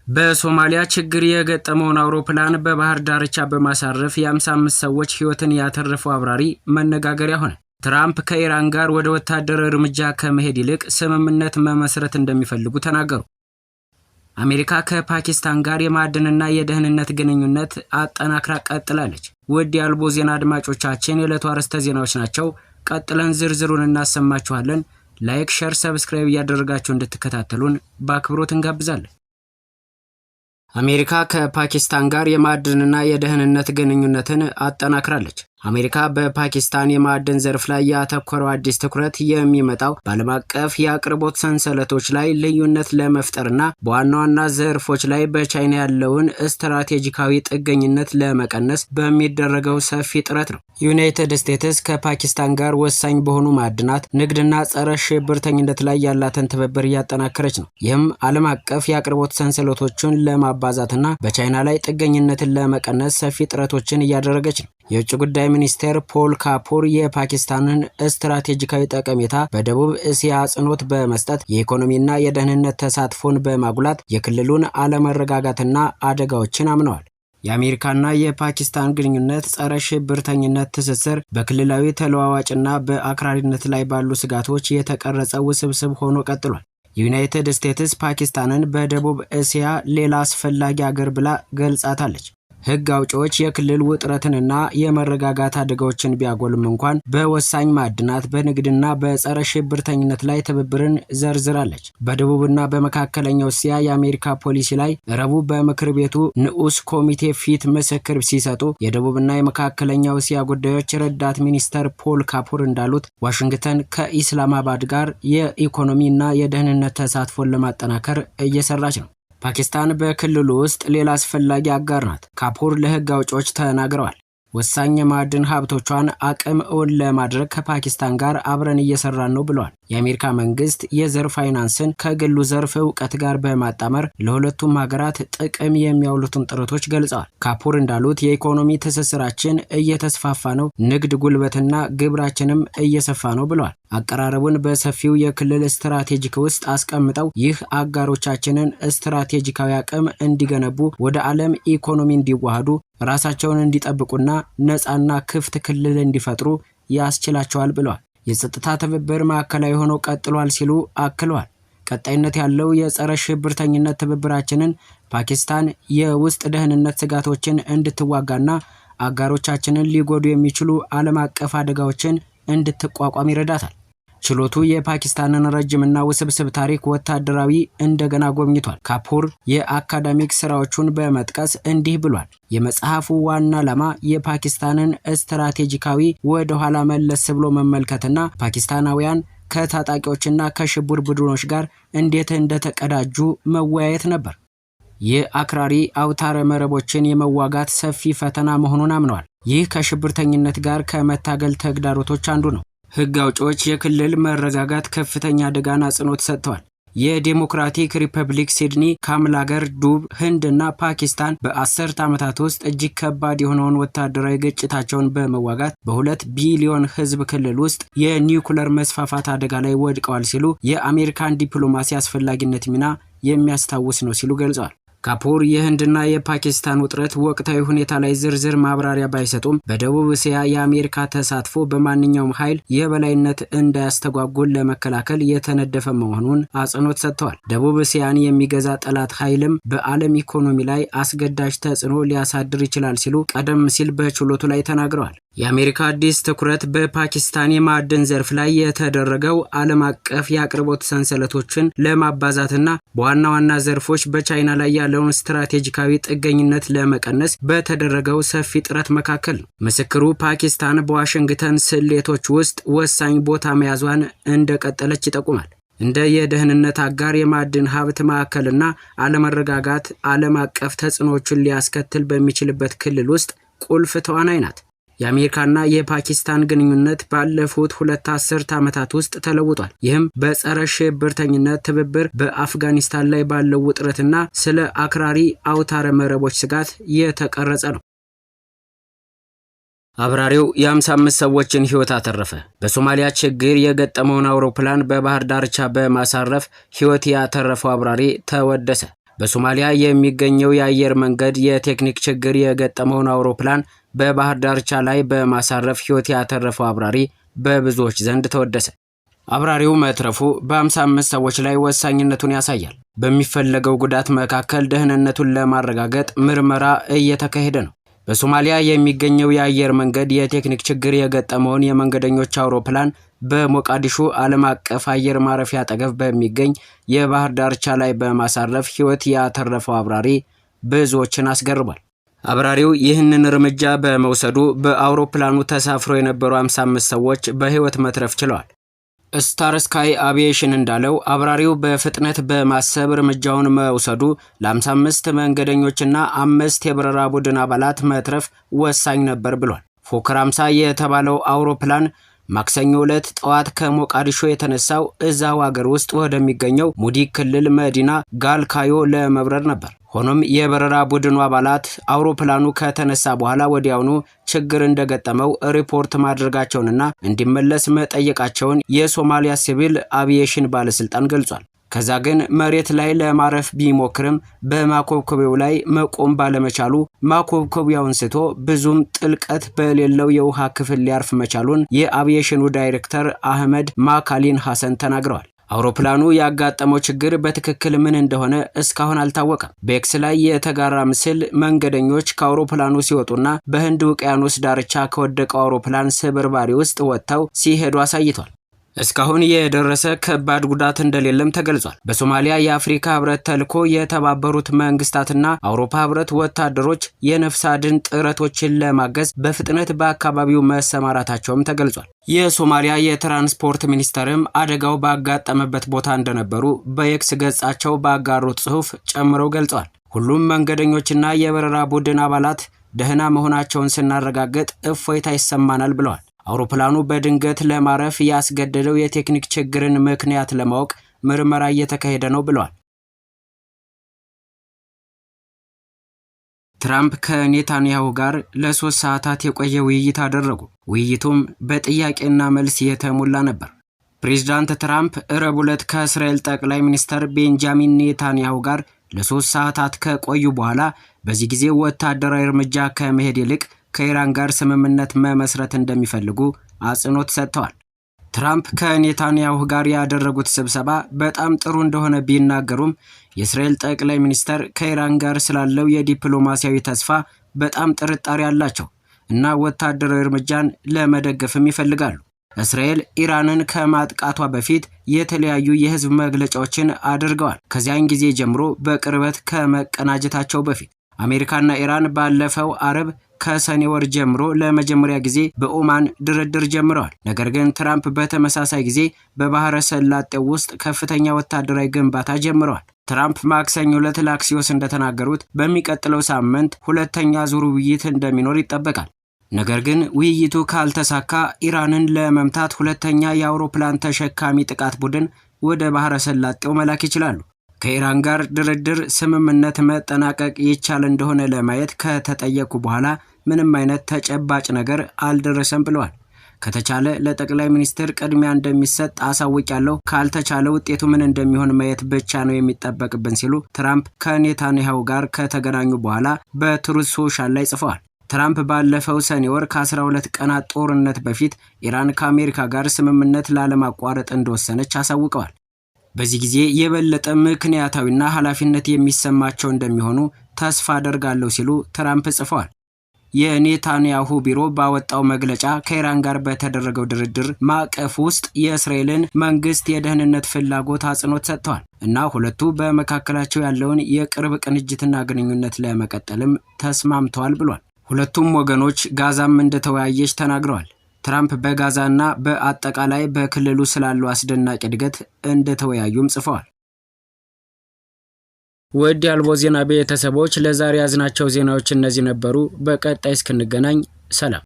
በሶማሊያ ችግር የገጠመውን አውሮፕላን በባህር ዳርቻ በማሳረፍ የ55 ሰዎች ሕይወትን ያተረፈው አብራሪ መነጋገሪያ ሆነ። ትራምፕ ከኢራን ጋር ወደ ወታደራዊ እርምጃ ከመሄድ ይልቅ ስምምነት መመስረት እንደሚፈልጉ ተናገሩ። አሜሪካ ከፓኪስታን ጋር የማዕድንና የደህንነት ግንኙነት አጠናክራ ቀጥላለች። ውድ የአልቦ ዜና አድማጮቻችን፣ የዕለቱ አርዕስተ ዜናዎች ናቸው። ቀጥለን ዝርዝሩን እናሰማችኋለን። Like፣ share፣ subscribe እያደረጋችሁ እንድትከታተሉን በአክብሮት እንጋብዛለን። አሜሪካ ከፓኪስታን ጋር የማዕድንና የደህንነት ግንኙነትን አጠናክራለች። አሜሪካ በፓኪስታን የማዕድን ዘርፍ ላይ ያተኮረው አዲስ ትኩረት የሚመጣው በዓለም አቀፍ የአቅርቦት ሰንሰለቶች ላይ ልዩነት ለመፍጠርና በዋና ዋና ዘርፎች ላይ በቻይና ያለውን ስትራቴጂካዊ ጥገኝነት ለመቀነስ በሚደረገው ሰፊ ጥረት ነው። ዩናይትድ ስቴትስ ከፓኪስታን ጋር ወሳኝ በሆኑ ማዕድናት፣ ንግድና ጸረ ሽብርተኝነት ላይ ያላትን ትብብር እያጠናከረች ነው። ይህም ዓለም አቀፍ የአቅርቦት ሰንሰለቶችን ለማባዛትና በቻይና ላይ ጥገኝነትን ለመቀነስ ሰፊ ጥረቶችን እያደረገች ነው። የውጭ ጉዳይ ሚኒስቴር ፖል ካፑር የፓኪስታንን ስትራቴጂካዊ ጠቀሜታ በደቡብ እስያ አጽንኦት በመስጠት የኢኮኖሚና የደህንነት ተሳትፎን በማጉላት የክልሉን አለመረጋጋትና አደጋዎችን አምነዋል። የአሜሪካና የፓኪስታን ግንኙነት ጸረ ሽብርተኝነት ትስስር በክልላዊ ተለዋዋጭና በአክራሪነት ላይ ባሉ ስጋቶች የተቀረጸ ውስብስብ ሆኖ ቀጥሏል። ዩናይትድ ስቴትስ ፓኪስታንን በደቡብ እስያ ሌላ አስፈላጊ አገር ብላ ገልጻታለች። ሕግ አውጪዎች የክልል ውጥረትንና የመረጋጋት አደጋዎችን ቢያጎልም እንኳን በወሳኝ ማዕድናት፣ በንግድና በጸረ ሽብርተኝነት ላይ ትብብርን ዘርዝራለች። በደቡብና በመካከለኛው እስያ የአሜሪካ ፖሊሲ ላይ ረቡዕ በምክር ቤቱ ንዑስ ኮሚቴ ፊት ምስክር ሲሰጡ የደቡብና የመካከለኛው እስያ ጉዳዮች ረዳት ሚኒስተር ፖል ካፑር እንዳሉት፣ ዋሽንግተን ከኢስላማባድ ጋር የኢኮኖሚ እና የደህንነት ተሳትፎን ለማጠናከር እየሰራች ነው። ፓኪስታን በክልሉ ውስጥ ሌላ አስፈላጊ አጋር ናት፣ ካፑር ለሕግ አውጪዎች ተናግረዋል። ወሳኝ የማዕድን ሀብቶቿን አቅም እውን ለማድረግ ከፓኪስታን ጋር አብረን እየሰራን ነው ብለዋል። የአሜሪካ መንግስት የዘር ፋይናንስን ከግሉ ዘርፍ እውቀት ጋር በማጣመር ለሁለቱም ሀገራት ጥቅም የሚያውሉትን ጥረቶች ገልጸዋል። ካፑር እንዳሉት፣ የኢኮኖሚ ትስስራችን እየተስፋፋ ነው፣ ንግድ ጉልበትና ግብራችንም እየሰፋ ነው ብለዋል። አቀራረቡን በሰፊው የክልል ስትራቴጂክ ውስጥ አስቀምጠው ይህ አጋሮቻችንን ስትራቴጂካዊ አቅም እንዲገነቡ፣ ወደ ዓለም ኢኮኖሚ እንዲዋሃዱ፣ ራሳቸውን እንዲጠብቁና ነፃና ክፍት ክልል እንዲፈጥሩ ያስችላቸዋል ብለዋል። የጸጥታ ትብብር ማዕከላዊ ሆኖ ቀጥሏል ሲሉ አክለዋል። ቀጣይነት ያለው የጸረ ሽብርተኝነት ትብብራችንን ፓኪስታን የውስጥ ደህንነት ስጋቶችን እንድትዋጋና አጋሮቻችንን ሊጎዱ የሚችሉ ዓለም አቀፍ አደጋዎችን እንድትቋቋም ይረዳታል። ችሎቱ የፓኪስታንን ረጅምና ውስብስብ ታሪክ ወታደራዊ እንደገና ጎብኝቷል። ካፑር የአካዳሚክ ስራዎቹን በመጥቀስ እንዲህ ብሏል። የመጽሐፉ ዋና ዓላማ የፓኪስታንን ስትራቴጂካዊ ወደ ኋላ መለስ ብሎ መመልከትና ፓኪስታናውያን ከታጣቂዎችና ከሽብር ቡድኖች ጋር እንዴት እንደተቀዳጁ መወያየት ነበር። ይህ አክራሪ አውታረ መረቦችን የመዋጋት ሰፊ ፈተና መሆኑን አምነዋል። ይህ ከሽብርተኝነት ጋር ከመታገል ተግዳሮቶች አንዱ ነው። ሕግ አውጪዎች የክልል መረጋጋት ከፍተኛ አደጋን አጽንኦት ሰጥተዋል። የዴሞክራቲክ ሪፐብሊክ ሲድኒ ካምላገር ዱብ ህንድ እና ፓኪስታን በ10 ዓመታት ውስጥ እጅግ ከባድ የሆነውን ወታደራዊ ግጭታቸውን በመዋጋት በ2 ቢሊዮን ህዝብ ክልል ውስጥ የኒውክለር መስፋፋት አደጋ ላይ ወድቀዋል ሲሉ የአሜሪካን ዲፕሎማሲ አስፈላጊነት ሚና የሚያስታውስ ነው ሲሉ ገልጸዋል። ካፑር የህንድና የፓኪስታን ውጥረት ወቅታዊ ሁኔታ ላይ ዝርዝር ማብራሪያ ባይሰጡም በደቡብ እስያ የአሜሪካ ተሳትፎ በማንኛውም ኃይል የበላይነት እንዳያስተጓጉል ለመከላከል የተነደፈ መሆኑን አጽንኦት ሰጥተዋል። ደቡብ እስያን የሚገዛ ጠላት ኃይልም በዓለም ኢኮኖሚ ላይ አስገዳጅ ተጽዕኖ ሊያሳድር ይችላል ሲሉ ቀደም ሲል በችሎቱ ላይ ተናግረዋል። የአሜሪካ አዲስ ትኩረት በፓኪስታን የማዕድን ዘርፍ ላይ የተደረገው ዓለም አቀፍ የአቅርቦት ሰንሰለቶችን ለማባዛትና በዋና ዋና ዘርፎች በቻይና ላይ ያለውን ስትራቴጂካዊ ጥገኝነት ለመቀነስ በተደረገው ሰፊ ጥረት መካከል ነው። ምስክሩ ፓኪስታን በዋሽንግተን ስሌቶች ውስጥ ወሳኝ ቦታ መያዟን እንደቀጠለች ይጠቁማል። እንደ የደህንነት አጋር፣ የማዕድን ሀብት ማዕከልና አለመረጋጋት ዓለም አቀፍ ተጽዕኖዎችን ሊያስከትል በሚችልበት ክልል ውስጥ ቁልፍ ተዋናይ ናት። የአሜሪካና የፓኪስታን ግንኙነት ባለፉት 2 አስርት ዓመታት ውስጥ ተለውጧል። ይህም በጸረ ሽብርተኝነት ትብብር፣ በአፍጋኒስታን ላይ ባለው ውጥረትና ስለ አክራሪ አውታረ መረቦች ስጋት የተቀረጸ ነው። አብራሪው የ55 ሰዎችን ሕይወት አተረፈ። በሶማሊያ ችግር የገጠመውን አውሮፕላን በባህር ዳርቻ በማሳረፍ ሕይወት ያተረፈው አብራሪ ተወደሰ። በሶማሊያ የሚገኘው የአየር መንገድ የቴክኒክ ችግር የገጠመውን አውሮፕላን በባህር ዳርቻ ላይ በማሳረፍ ሕይወት ያተረፈው አብራሪ በብዙዎች ዘንድ ተወደሰ። አብራሪው መትረፉ በ55 ሰዎች ላይ ወሳኝነቱን ያሳያል። በሚፈለገው ጉዳት መካከል ደህንነቱን ለማረጋገጥ ምርመራ እየተካሄደ ነው። በሶማሊያ የሚገኘው የአየር መንገድ የቴክኒክ ችግር የገጠመውን የመንገደኞች አውሮፕላን በሞቃዲሾ ዓለም አቀፍ አየር ማረፊያ አጠገብ በሚገኝ የባህር ዳርቻ ላይ በማሳረፍ ሕይወት ያተረፈው አብራሪ ብዙዎችን አስገርሟል። አብራሪው ይህንን እርምጃ በመውሰዱ በአውሮፕላኑ ተሳፍረው የነበሩ 55 ሰዎች በሕይወት መትረፍ ችለዋል። ስታር ስካይ አቪዬሽን እንዳለው አብራሪው በፍጥነት በማሰብ እርምጃውን መውሰዱ ለ55 መንገደኞችና አምስት የበረራ ቡድን አባላት መትረፍ ወሳኝ ነበር ብሏል። ፎከር 50 የተባለው አውሮፕላን ማክሰኞ ዕለት ጠዋት ከሞቃዲሾ የተነሳው እዛው አገር ውስጥ ወደሚገኘው ሙዲግ ክልል መዲና ጋልካዮ ለመብረር ነበር። ሆኖም የበረራ ቡድኑ አባላት አውሮፕላኑ ከተነሳ በኋላ ወዲያውኑ ችግር እንደገጠመው ሪፖርት ማድረጋቸውንና እንዲመለስ መጠየቃቸውን የሶማሊያ ሲቪል አቪዬሽን ባለስልጣን ገልጿል። ከዛ ግን መሬት ላይ ለማረፍ ቢሞክርም በማኮብኮቢያው ላይ መቆም ባለመቻሉ ማኮብኮቢያውን ስቶ ብዙም ጥልቀት በሌለው የውሃ ክፍል ሊያርፍ መቻሉን የአቪዬሽኑ ዳይሬክተር አህመድ ማካሊን ሐሰን ተናግረዋል። አውሮፕላኑ ያጋጠመው ችግር በትክክል ምን እንደሆነ እስካሁን አልታወቀም። በኤክስ ላይ የተጋራ ምስል መንገደኞች ከአውሮፕላኑ ሲወጡና በህንድ ውቅያኖስ ዳርቻ ከወደቀው አውሮፕላን ስብርባሪ ውስጥ ወጥተው ሲሄዱ አሳይቷል። እስካሁን የደረሰ ከባድ ጉዳት እንደሌለም ተገልጿል። በሶማሊያ የአፍሪካ ህብረት ተልዕኮ የተባበሩት መንግስታትና አውሮፓ ህብረት ወታደሮች የነፍስ አድን ጥረቶችን ለማገዝ በፍጥነት በአካባቢው መሰማራታቸውም ተገልጿል። የሶማሊያ የትራንስፖርት ሚኒስተርም አደጋው ባጋጠመበት ቦታ እንደነበሩ በኤክስ ገጻቸው ባጋሩት ጽሑፍ ጨምረው ገልጸዋል። ሁሉም መንገደኞችና የበረራ ቡድን አባላት ደህና መሆናቸውን ስናረጋግጥ እፎይታ ይሰማናል ብለዋል። አውሮፕላኑ በድንገት ለማረፍ ያስገደደው የቴክኒክ ችግርን ምክንያት ለማወቅ ምርመራ እየተካሄደ ነው ብለዋል። ትራምፕ ከኔታንያሁ ጋር ለ3 ሰዓታት የቆየ ውይይት አደረጉ። ውይይቱም በጥያቄና መልስ የተሞላ ነበር። ፕሬዚዳንት ትራምፕ ረቡዕ ዕለት ከእስራኤል ጠቅላይ ሚኒስትር ቤንጃሚን ኔታንያሁ ጋር ለ3 ሰዓታት ከቆዩ በኋላ በዚህ ጊዜ ወታደራዊ እርምጃ ከመሄድ ይልቅ ከኢራን ጋር ስምምነት መመስረት እንደሚፈልጉ አጽንኦት ሰጥተዋል። ትራምፕ ከኔታንያሁ ጋር ያደረጉት ስብሰባ በጣም ጥሩ እንደሆነ ቢናገሩም የእስራኤል ጠቅላይ ሚኒስተር ከኢራን ጋር ስላለው የዲፕሎማሲያዊ ተስፋ በጣም ጥርጣሬ አላቸው እና ወታደራዊ እርምጃን ለመደገፍም ይፈልጋሉ። እስራኤል ኢራንን ከማጥቃቷ በፊት የተለያዩ የህዝብ መግለጫዎችን አድርገዋል። ከዚያን ጊዜ ጀምሮ በቅርበት ከመቀናጀታቸው በፊት አሜሪካና ኢራን ባለፈው አርብ ከሰኔ ወር ጀምሮ ለመጀመሪያ ጊዜ በኦማን ድርድር ጀምረዋል። ነገር ግን ትራምፕ በተመሳሳይ ጊዜ በባህረ ሰላጤው ውስጥ ከፍተኛ ወታደራዊ ግንባታ ጀምረዋል። ትራምፕ ማክሰኞ ዕለት ለአክሲዮስ እንደተናገሩት በሚቀጥለው ሳምንት ሁለተኛ ዙር ውይይት እንደሚኖር ይጠበቃል። ነገር ግን ውይይቱ ካልተሳካ ኢራንን ለመምታት ሁለተኛ የአውሮፕላን ተሸካሚ ጥቃት ቡድን ወደ ባህረ ሰላጤው መላክ ይችላሉ። ከኢራን ጋር ድርድር ስምምነት መጠናቀቅ ይቻል እንደሆነ ለማየት ከተጠየቁ በኋላ ምንም አይነት ተጨባጭ ነገር አልደረሰም ብለዋል። ከተቻለ ለጠቅላይ ሚኒስትር ቅድሚያ እንደሚሰጥ አሳውቂያለሁ፣ ካልተቻለ ውጤቱ ምን እንደሚሆን ማየት ብቻ ነው የሚጠበቅብን ሲሉ ትራምፕ ከኔታንያሁ ጋር ከተገናኙ በኋላ በትሩዝ ሶሻል ላይ ጽፈዋል። ትራምፕ ባለፈው ሰኔ ወር ከ12 ቀናት ጦርነት በፊት ኢራን ከአሜሪካ ጋር ስምምነት ላለማቋረጥ እንደወሰነች አሳውቀዋል። በዚህ ጊዜ የበለጠ ምክንያታዊና ኃላፊነት የሚሰማቸው እንደሚሆኑ ተስፋ አደርጋለሁ ሲሉ ትራምፕ ጽፈዋል። የኔታንያሁ ቢሮ ባወጣው መግለጫ ከኢራን ጋር በተደረገው ድርድር ማዕቀፍ ውስጥ የእስራኤልን መንግስት የደህንነት ፍላጎት አጽንኦት ሰጥተዋል እና ሁለቱ በመካከላቸው ያለውን የቅርብ ቅንጅትና ግንኙነት ለመቀጠልም ተስማምተዋል ብሏል። ሁለቱም ወገኖች ጋዛም እንደተወያየች ተናግረዋል። ትራምፕ በጋዛና በአጠቃላይ በክልሉ ስላለው አስደናቂ እድገት እንደተወያዩም ጽፈዋል። ውድ የአልቦ ዜና ቤተሰቦች፣ ለዛሬ ያዝናቸው ዜናዎች እነዚህ ነበሩ። በቀጣይ እስክንገናኝ ሰላም።